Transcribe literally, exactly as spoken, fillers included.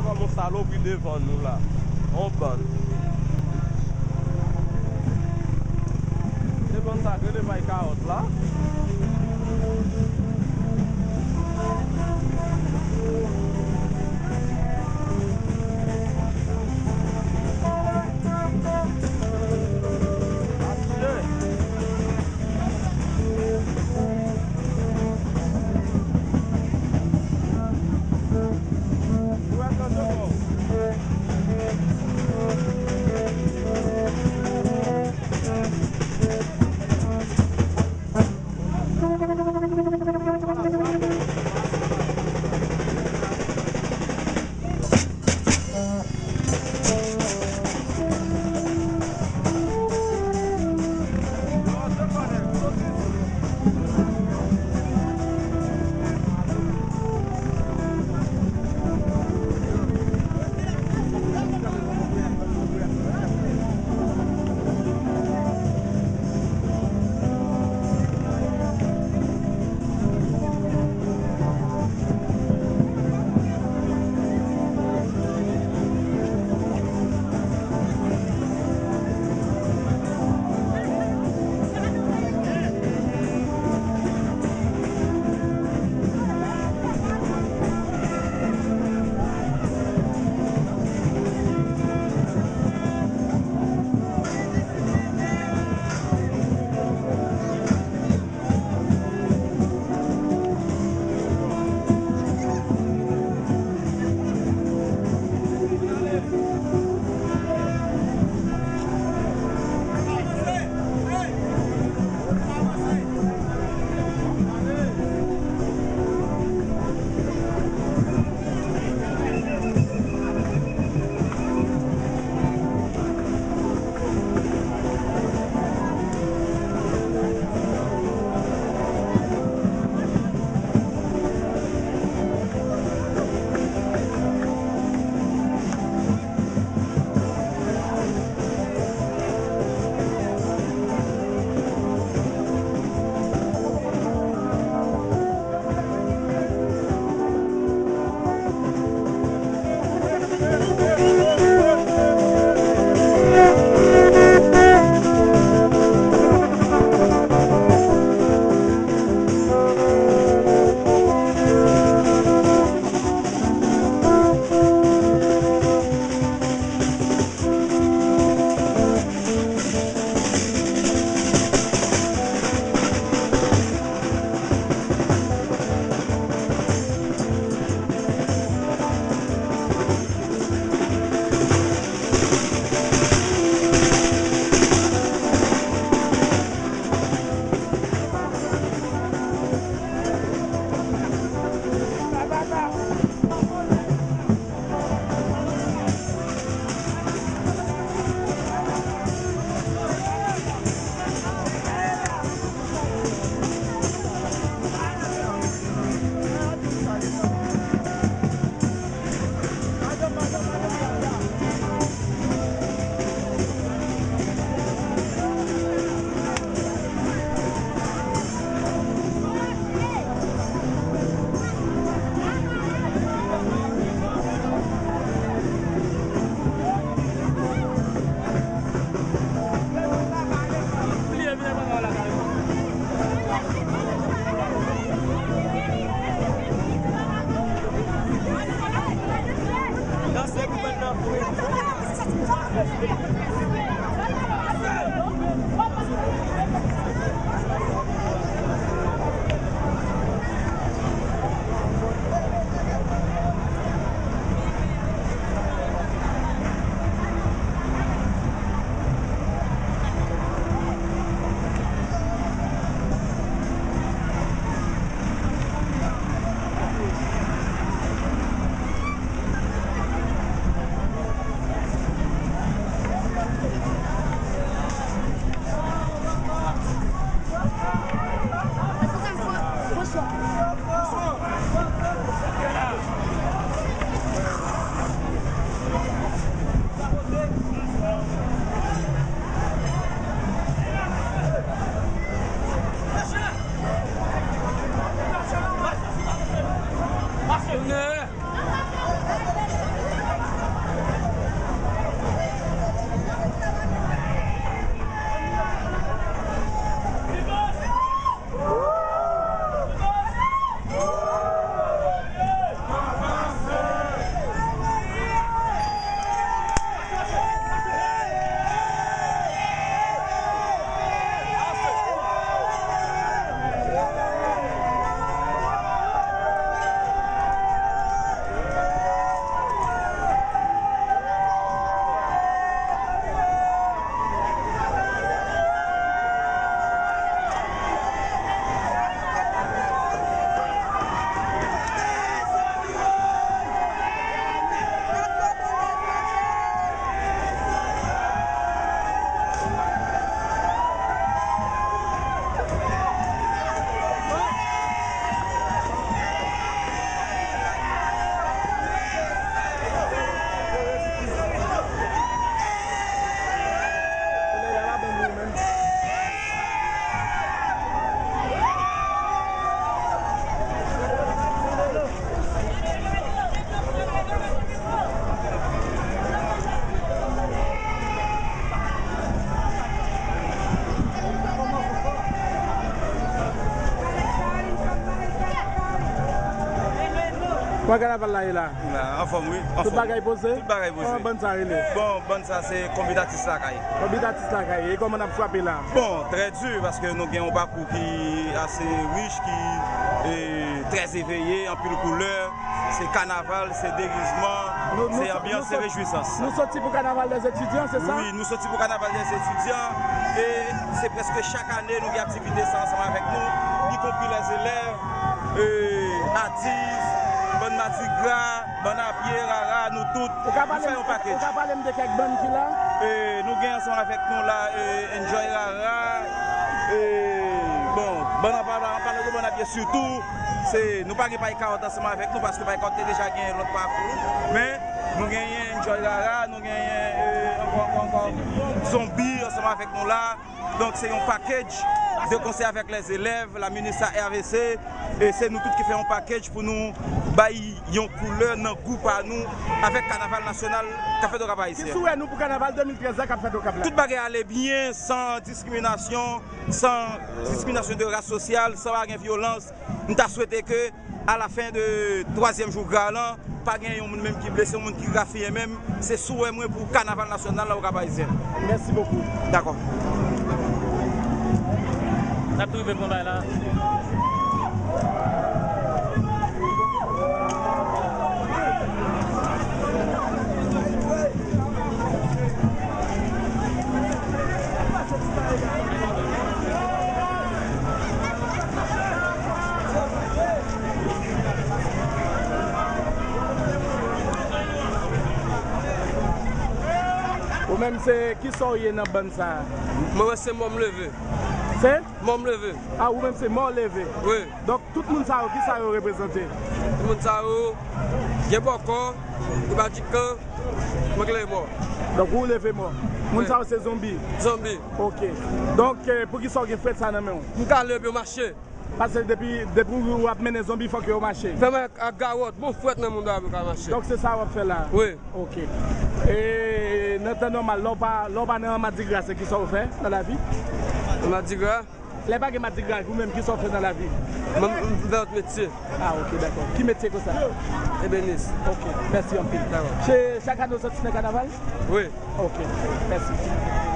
Kòm yon salopri devan nou la. On bann. Se bann sa k rele bay kawòt la. Kòman kanaval la ye la? Anfòm, wi. Tout bagay poze? Tout bagay poze. Kòman bann sa rele? Bon, bann sa se Konbit Atis Lakay. Konbit Atis Lakay. E kòman n ap frape la? Bon, trè di, paske nou gen yon pakou ki ase rich, ki e, trè eveye, anpil koulè. Se kanaval, se degizman, se anbyans, se rejwisans. Nou soti pou kanaval dèzetidyan, se sa? Wi, nou soti pou kanaval dèzetidyan. E se prèske chak ane nou gen aktivite sa ansanm avèk nou, ikonpri lèzelèv, e, atis, bann madigra, bann apye, rara, nou tout, nou fè yon pakèj. Ou ka pale m de kèk bann ki la? E, nou gen ansanm avèk nou la, e, Enjoy Rara, e, bon, bann an pale, an pale de bann apye sitou, se, nou pa gen Pay Kawòt ansanm avèk nou, paske Pay Kawòt te deja gen lòt pakou, men nou genyen Enjoy Rara, nou genyen, e, ankò, ankò, ankò, Zonbi ansanm avèk nou la. Donk, se yon package de konsè avèk lèzelèv, la MINUSA, R V C, e se nou tout ki fè yon package pou nou bay yon koulè nan gou pa nou avèk kanaval nasyonal k ap fèt Okap Ayisyen. Ki souwè nou pou kanaval de mil trèz la k ap fèt Okap la? Tout bagay ale byen, san diskriminasyon, san diskriminasyon de ras sosyal, san pa gen vyolans. M ta swete ke a la fen de twazyèm jou gra lan, pa gen yon moun menm ki blese, yon moun ki rafiye menm. Se souwè mwen pou kanaval nasyonal la Okap Ayisyen. Mèsi bokou. Dakò. N ap rive pran bay la. Ou menm se kisa w ye nan bann sa a? Mwen, mwen se mò m leve. Se? Mò m leve. A, ou menm se mò leve? Wi. Donk, tout moun sa yo, kisa yo reprezante? Tout moun sa yo, gen bòkò, gen badikan, mwen klere mò. Donk, ou leve mò. Moun sa yo se zonbi? Zonbi. Ok. Donk, eh, poukisa w gen frèt sa nan men w? M ka leve pou yo mache. Paske depi, depi w ap mennen zonbi, fòk yo mache. Fè mwen ak gawòt, bon frèt nan moun dwa pou yo ka mache. Donk, se sa w ap fè la? Wi. Ok. E nan tan nòmal, lè w pa, lè w pa nan madigra, se kisa w fè nan lavi? Nan madigra? Lè pa gen madigra, ou menm, kisa w fè nan lavi? Mwen, m, m fè lòt metye. Ah, ok, dakò. Ki metye konsa? Ebenis. Ok, mèsi anpil. Dakò. Se chak ane w soti nan kanaval? Wi. Ok, mèsi.